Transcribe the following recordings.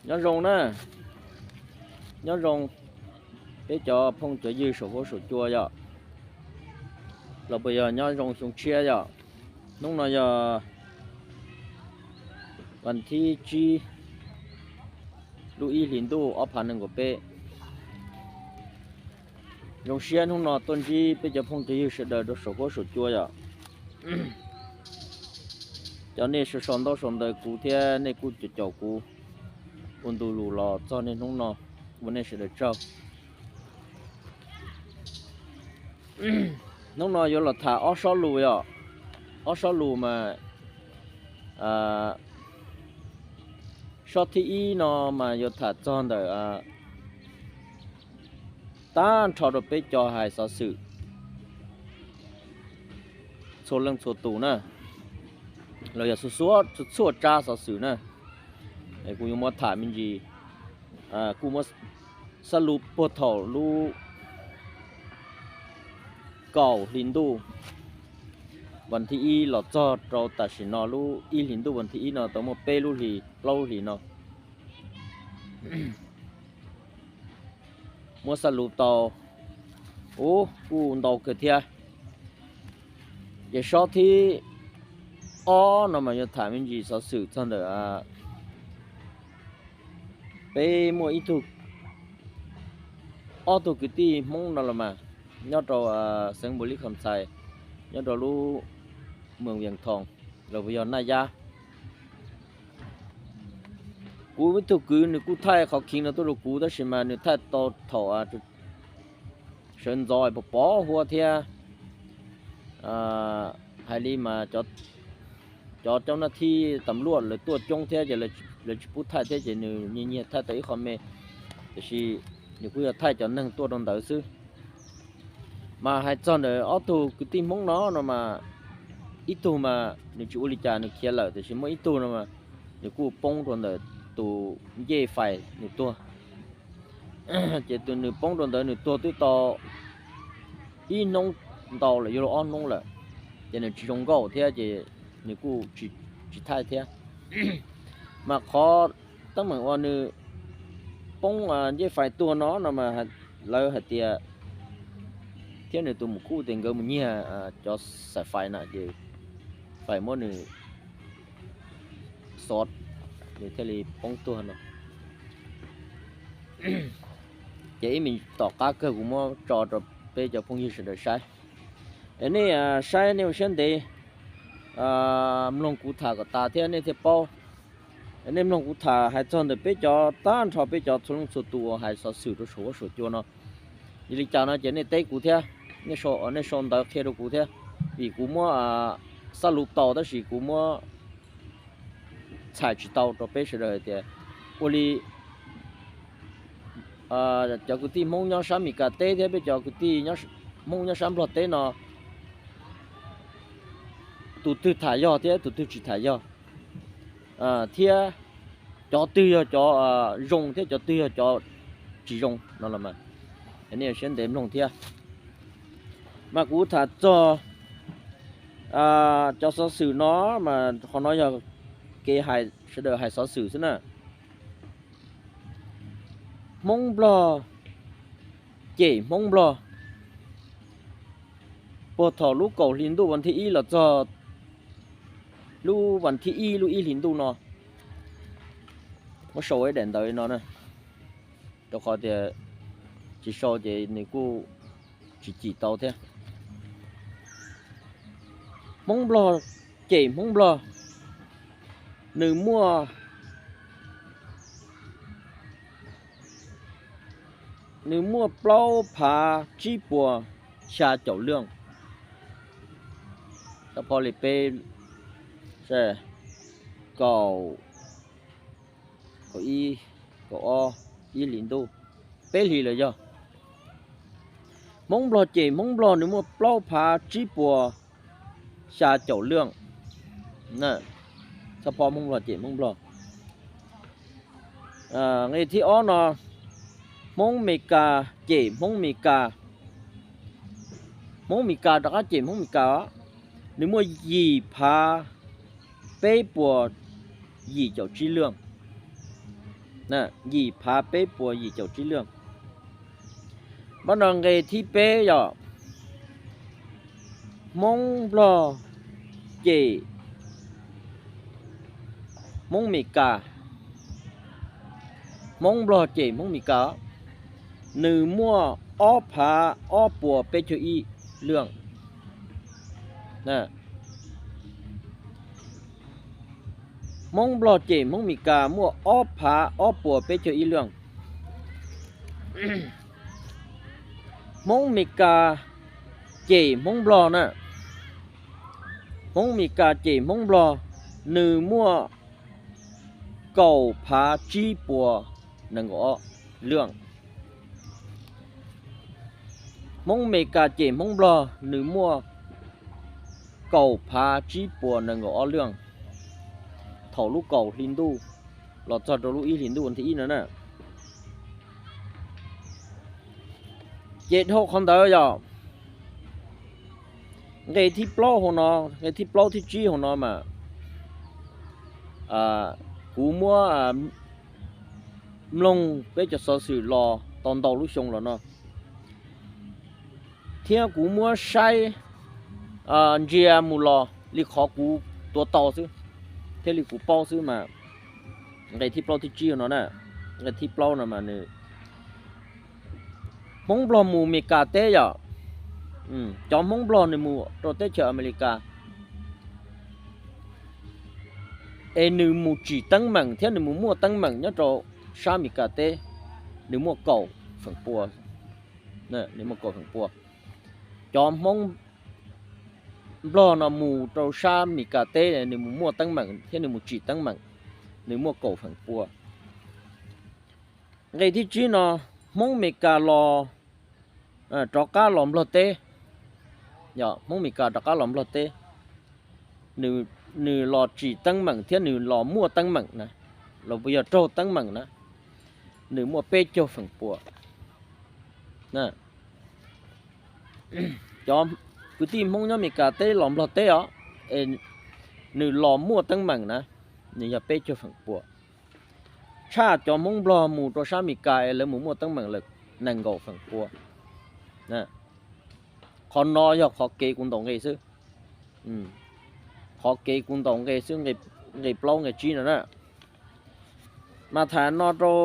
Nyob zoo na, nyob zoo peb cov phooj cov ywg saum huab saum cua yom, los puas yog nyob zoo xyoo tshiab yom. Hnub no yog vas thib tsib lub ib hlis ntuj ob phav nees nkaum peb. Zoo siab hnub no tuaj ntsib peb cov phooj cov ywg sawv daws rau saum huab saum cua yom. Cov nej sau sau ntaub sau ntawv kuv thiab nej kuj caum caum kuv ua ntu lus los txog niaj hnub no, ua nej sawv daws tsaug. Hnub no yuav los tham ob sob lus yom. Ob sob lus mas, sob thib ib no mas yuav tham txog ntawm tag nrho rau peb cov hais xov xwm txhua leej txhua tus na, los yog txhua txhua tsab xov xwm na. Kuv yuav muab tham me ntsis, kuj muab xab lus puag thaum lub kaum hli ntuj vas thib ib los txog rau tam sim no lub ib hlis ntuj vas thib ib no tau muaj peb lub hlis plaub lub hlis no. Muab xab lus tau, ub, kuj ntau kawg thiab. Ces sob thib ob no mas yuav tham me ntsis xov xwm txog ntawm peb muaj ib tug, ob tug kwv tij Hmoob no los mas, nyob rau xeev Npaus Lis Kham Xais, nyob rau lub moos Vias Thoos, los puas yog Naj Yab. Kuv ib tug kwv nws kuj thaij qhov khiv no tuaj rau kuv tab sis mas nws thaij tau thaum sawv ntxov pos pov huab thiab. Hais li mas cov cov naj thib tam luaj lawv tuaj coob thiab ces lawv tsis pub thaij thiab ces nws nyiag nyiag thaij tau ib qho me, tiam sis nws kuj yog thaij cov neeg tuaj rau ntawd xwb. Mas hais txog ntawm ob tug kwv tij Hmoob no no mas, ib tug mas nws tsis ua li cas nws khiav lawm, tiam sis muaj ib tug no mas nws kuj poob rau ntawm tus ncej fais nws tuag. Ces tus nws poob rau ntawd nws tuag twb tau ib hnub ntau lawm, yuav luag ob hnub lawm, ces nws tsis zoo nkauj thiab ces nws kuj tsis thaij thiab. Mas qhov teeb meem uas nws poob ncej fais tuag no no mas lawv hais tias, thiab nws tus mus kuj tias nkawd mus nyiag cov xaim fais na ces fais muab nws xov, nws thiaj li poob tuag no. Ces ib me tom qab kawg kuv muab tso rau peb cov phooj ywg sawv daws saib. Es nej saib nej ua siab ntev mloog kuv tham kom tas thiab nej thiaj paub. Nej mloog kuv tham hais txog ntawm peb cov tag nrho peb cov txhua leej txhua tus uas hais xov xwm rau saum huab saum cua no. Yog li cas no ces nej teb kuv thiab, nej sau ntawv qhia rau kuv thiab, vim kuv muab xab lus tau tab sis kuv muab txhais tsis tau rau peb sawv daws hais tias ua li cov kwv tij Hmoob nyob sab Amelikas teb thiab peb cov kwv tij Hmoob nyob sab Nplog teb no, tus twg tham yog thiab tus twg tsis tham yog, thiab cov twg yog cov zoo thiab cov twg yog cov tsis zoo no los mas, nej siab ntev mloog thiab. Mas kuv tham txog cov xov xwm no mas qhov no yog kev hais sawv daws hais xov xwm xwb na. Hmoob Nplog cem Hmoob Nplog puag thaum lub kaum hli ntuj vas thib ib los txog lub vas thib ib lub ib hlis ntuj no. Muab sau ib daim ntawv no na, rau qhov tias tsis sau ces nws kuj tsis cim tau thiab. Hmoob Nplog cem Hmoob Nplog, nws muaj nws muaj plaub phav tsib puas xya caum lwj. Xab phob li peb, kaum, kaum ib, kaum ob, ib hlis ntuj, peb hlis lawm yog. Hmoob Nplog cem Hmoob Nplog nws muaj plaub phav tsib puas xya caum lwj. Xab phob Hmoob Nplog cem Hmoob Nplog. Nqe thib ob no, Hmoob Meskas cem Hmoob Meskas, Hmoob Meskas rov qab cem Hmoob Meskas, nws muaj yim phav peb puas yim caum tsib lwj. Yim phav peb puas yim caum tsib lij. Pab no nqe thib peb yog Hmoob Nplog cem Hmoob Mes Kas. Hmoob Nplog cem Hmoob Mes Kas, nws muaj ob phav ob puas peb caug ib lij. Hmoob Nplog cem Hmoob Mes Kas muaj ob phav ob puas peb caug ib lij. Hmoob Mes Kas cem Hmoob Nplog na, Hmoob Mes Kas cem Hmoob Nplog, nws muaj kaum phav tsib puas nees nkaum ob lij. Hmoob Mes Kas cem Hmoob Nplog nws muaj kaum phav tsib puas nees nkaum ob lij thaum lub kaum hli ntuj los txog rau lub ib hlis ntuj thib ib no na. Ces dhau qhov ntawd yog nqe thib plaub hauv no, nqe thib plaub thib tsib hauv no mas kuv muab mloog peb cov xov xwm los tau ntau lub xyoo los no, thiab kuv muab saib ntsia mus los li qhov kuv tuav tau xwb thiab li kuv paub xwb mas nqe thib plaub thib tsib hauv no na, nqe thib plaub no mas nws Hmoob Nplog mus Mes Kas teb yom, cov Hmoob Nplog nws mus rau teb chaws Amelikas es nws mus tsim teeb meem thiab nws mus muaj teeb meem nyob rau sab Mes Kas teb, nws muaj kaum feem pua, nws muaj kaum feem pua. Cov Hmoob Nplog no mus rau sab Mes Kas teb nws mus muaj teeb meem thiab nws mus tsim teeb meem, nws muaj kaum feem pua. Nqe thib tsib no, Hmoob Mes Kas los, rov qab los Nplog teb, yog Hmoob Mes Kas rov qab los Nplog teb, nws los tsim teeb meem thiab nws los muaj teeb meem na, los puas yog raug teeb meem na, nws muaj peb caug feem pua. Cov kwv tij Hmoob nyob Mes Kas teb los Nplog teb os, nws los muaj teeb meem na, nws yog peb caug feem pua, tshaj cov Hmoob Nplog mus rau sab Mes Kas es lawv mus muaj teeb meem lawm nees nkaum feem pua. Qhov no yog qhov kev kuv ntaus nqe xwb, qhov kev kuv ntaus nqe xwb, nqe plaub nqe tsib no na. Mas tham no rau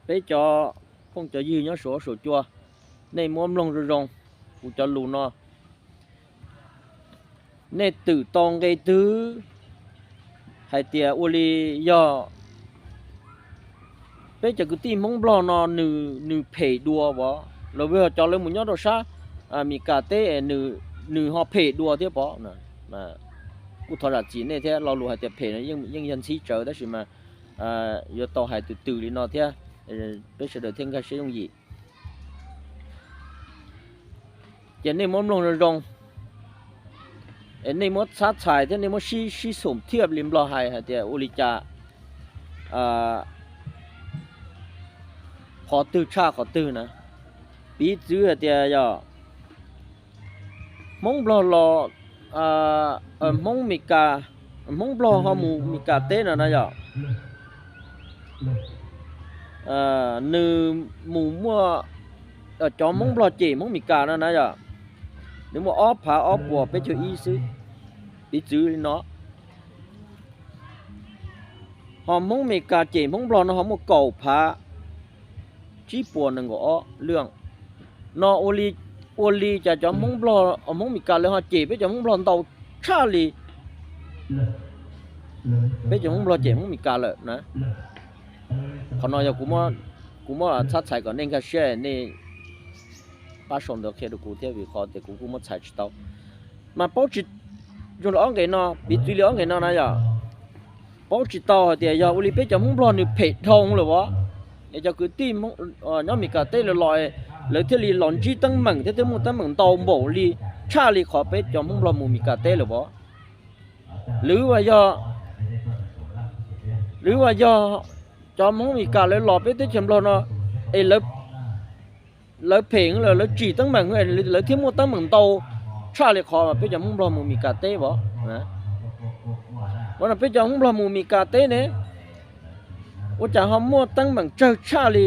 peb cov phooj cov ywg nyob Suav Suav Cua, nej muab mloog zoo zoo kuv cov lus no, nej twm tau nqe twg hais tias ua li yog peb cov kwv tij Hmoob Nplog no nws phem dua pov, los yog cov lawv mus nyob rau sab Mes Kas teb nws ho phem dua thiab pov. Kuj thov zam txim nej thiab, lo lus hais tias phem no yeej yog ntxhib tsawv tab sis mas yuav tau hais tus twm li no thiab, peb sawv daws thiaj nkag siab yooj yim. Ces nej muab mloog zoo zoo, es nej muab txhab txhais thiab nej muab sib xum thiaj li Nplog hais hais tias ua li cas qhov twg tshaj qhov twg na. Piv txwv hais tias yog Hmoob Nplog los, Hmoob Mes Kas, Hmoob Nplog ho mus Mes Kas teb no na yog nws mus muaj, cov Hmoob Nplog cem Hmoob Mes Kas no na yog nws muaj ob phav ob puas peb caug ib xwb, piv txwv li no. Ho Hmoob Mes Kas cem Hmoob Nplog no ho muaj kaum phav tsib puas nees nkaum ob lij. No ua li cas cov Hmoob Nplog, Hmoob Mes Kas lawv ho cem peb cov Hmoob Nplog ntau tshaj li peb cov Hmoob Nplog cem Hmoob Mes Kas lawm na. Qhov no yog kuv muab txhab txhais kom nej nkag siab, nej pab sau ntawv qhia rau kuv thiab vim qhov tias kuv kuj muab txhais tsis tau. Mas paub tsis, zoo li ob nqe no, piv txwv li ob nqe no na yog paub tsis tau hais tias yog ua li peb cov Hmoob Nplog nws phem dhau lawm as, es cov kwv tij nyob Mes Kas teb lawv los, lawv thiaj li los ntsib teeb meem thiab thiaj muaj teeb meem ntau npaum li, tshaj li qhov peb cov Hmoob Nplog mus Mes Kas teb lawm as. Lwm vas yog, lwm vas yog cov Hmoob Mes Kas lawv los peb teb chaws Nplog no es lawv phem lawm, lawv tsim teeb meem, lawv thiaj muaj teeb meem ntau tshaj li qhov peb cov Hmoob Nplog mus Mes Kas teb as. Ua no peb cov Hmoob Nplog mus Mes Kas teb ne, Ua cas ho muaj teeb meem tsawg tshaj li,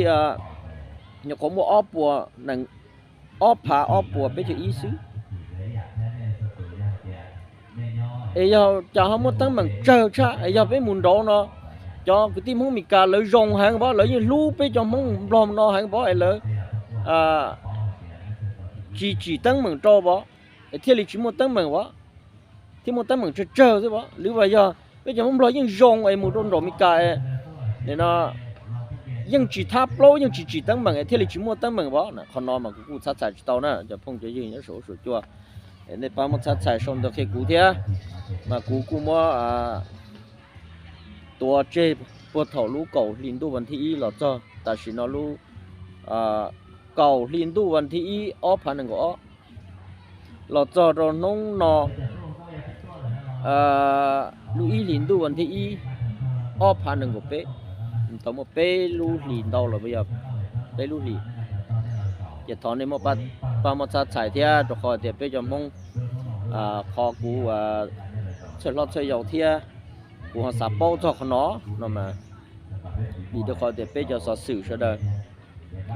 nyuam qhuav muaj ob puas, ob phav ob puas peb caug ib xwb. Es yog cas ho muaj teeb meem tsawg tshaj, es yog peb mus nraud no, cov kwv tij Hmoob Meskas lawv zoo heev pab, lawv yeej hlub peb cov Hmoob Nplog no heev pab, es lawv tsis tsim teeb meem rau pab, es thiaj li tsis muaj teeb meem pab, thiaj muaj teeb meem tsawg tsawg xwb pab. Lwm vas yog peb cov Hmoob Nplog yeej zoo es mus rau nraum Meskas no yeej tsis thab plaub, yeej tsis tsim teeb meem es thiaj li tsis muaj teeb meem pab. Qhov no mas kuv kuj txhab txhais tsis tau na cov phooj cov ywg nyob saum huab saum cua. Nej pab muab txhab txhais sau ntawv qhia kuv thiab, mas kuv kuj muab tuav tseg puag thaum lub kaum hli ntuj vas thib ib los txog tam sim no lub kaum hli ntuj vas thib ib ob phav nees nkaum ob los txog rau hnub no lub ib hlis ntuj vas thib ib ob phav nees nkaum peb, thaum muaj peb lub hlis ntau los yog peb lub hlis. Ces thov nej muab pab muab txhab txhais thiab, rau qhov tias peb cov Hmoob, qhov kuv txhawj hlob txhawj yau thiab kuv ho xav paub txog qhov no no mas, vim rau qhov tias peb cov xov xwm sawv daws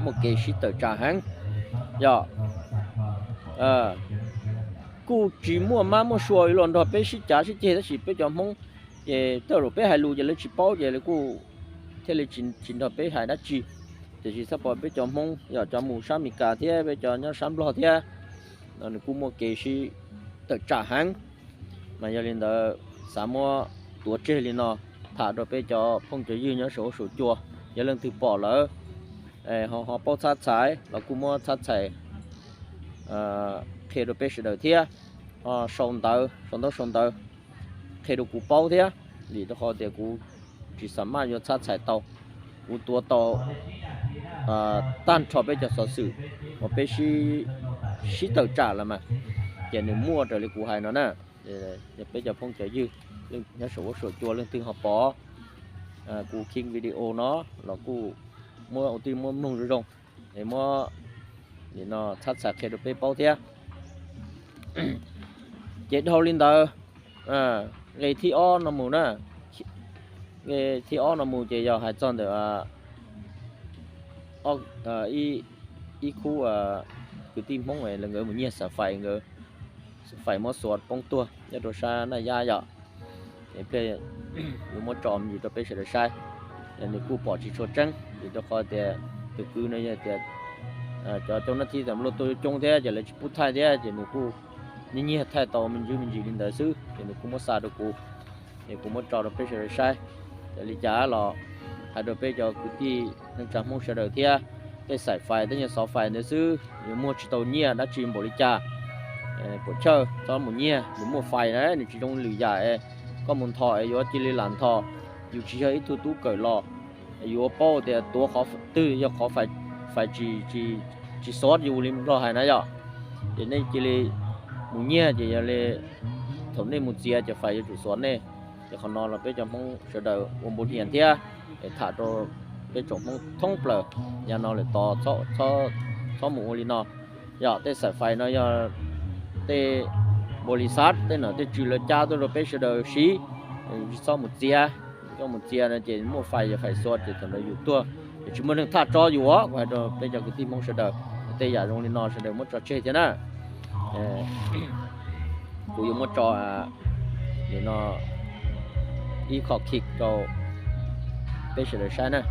muaj kev sib tawm tsam heev. Yog kuj tsis muaj mab muaj sua yuav los nrog peb sib cav sib ceg, tab sis peb cov Hmoob ces tej zaum peb hais lus ces lawv tsis paub ces lawv kuj thiaj li tsis nrog peb hais dab tsi. Tiam sis txhob pom peb cov Hmoob yog cov mus sab Meskas thiab peb cov nyob sab Nplog thiab, nws kuj muaj kev sib tawm tsam heev. Mas yog li ntawd xav muab tuav tseg li no tham rau peb cov phooj cov ywg nyob saum huab saum cua, yog leej twg pom lawm ho paub txhab txhais los kuj muab txhab txhais qhia rau peb sawv daws thiab. Ho sau ntawv, sau ntaub sau ntawv qhia rau kuv paub thiab, vim rau qhov tias kuv tsis xav maj yuav txhab txhais tau. Kuv tuav tau tag nrho peb cov xov xwm uas peb sib tawm tsam los mas, ces nws muaj raws li kuv hais no na. Yog peb cov phooj cov ywg nyob saum huab saum cua leej twg ho pom kuv khij video no los kuj muab ua tij muab mloog zoo zoo, es muab nim no txhab txhais qhia rau peb paub thiab. Ces dhau li ntawd, nqe thib ob no mus na, nqe thib ob no mus ces yog hais txog ntawm ib khub kwv tij Hmoob nkawd mus nyiag xav fais, nkawd xav fais muab xuas poob tuag nyob rau sab Naj Yab yom. Pliag yuav muab tso me ntsis rau peb sawv daws saib, nws kuj pom tsis tshua tseeb vim rau qhov tias tus kwv no yog tias cov coob nab thib tam luaj tuaj coob thiab ces lawv tsis pub thaij thiab ces nws kuj nyiag nyiag thaij tau me ntsis me ntsis li ntawd xwb ces nws kuj muab xa rau kuv, es kuv muab tso rau peb sawv daws saib. Yog li cas los hais rau peb cov kwv tij neej tsa Hmoob sawv daws thiab, tej xaim fais tej nyuag xov fais ntawd xwb, nws muag tsis tau nyiaj dab tsi npaum li cas. Puam chawj txhob mus nyiag, nws muaj fais na nws tsis zoo lwm yam es koj mus nthos es yuav cia li lam nthos, yus tsis yog ib tug tub kawm los, yuav paub tias tuav qhov twg yog qhov fais tsis xuav yus li Nplog hais na yom. Ces nej cia li mus nyiag ces yog li thaum nej mus txiav ces fais yuav tsum xuav nej. Ces qhov no los peb cov Hmoob sawv daws ua npau hniav thiab, es tham rau peb tsoom Hmoob thoob plaws yav no lawm tod txhob mus ua li no. Yog tej xaim fais no yog tej npaum li xav tej nom tej tswv lawv cab tuaj rau peb sawv daws siv, tsis txhob mus txiav. Koj mus txiav no ces muaj fais yog fais xuav ces thaum ntawd yus tuag, ces tsis muaj neeg thaj tsob yus os. Kuv hais rau peb cov kwv tij Hmoob sawv daws, tej yam zoo li no sawv daws muab tso tseg thiab na. Kuv yuav muab tso nim no ib qho khij rau peb sawv daws saib na.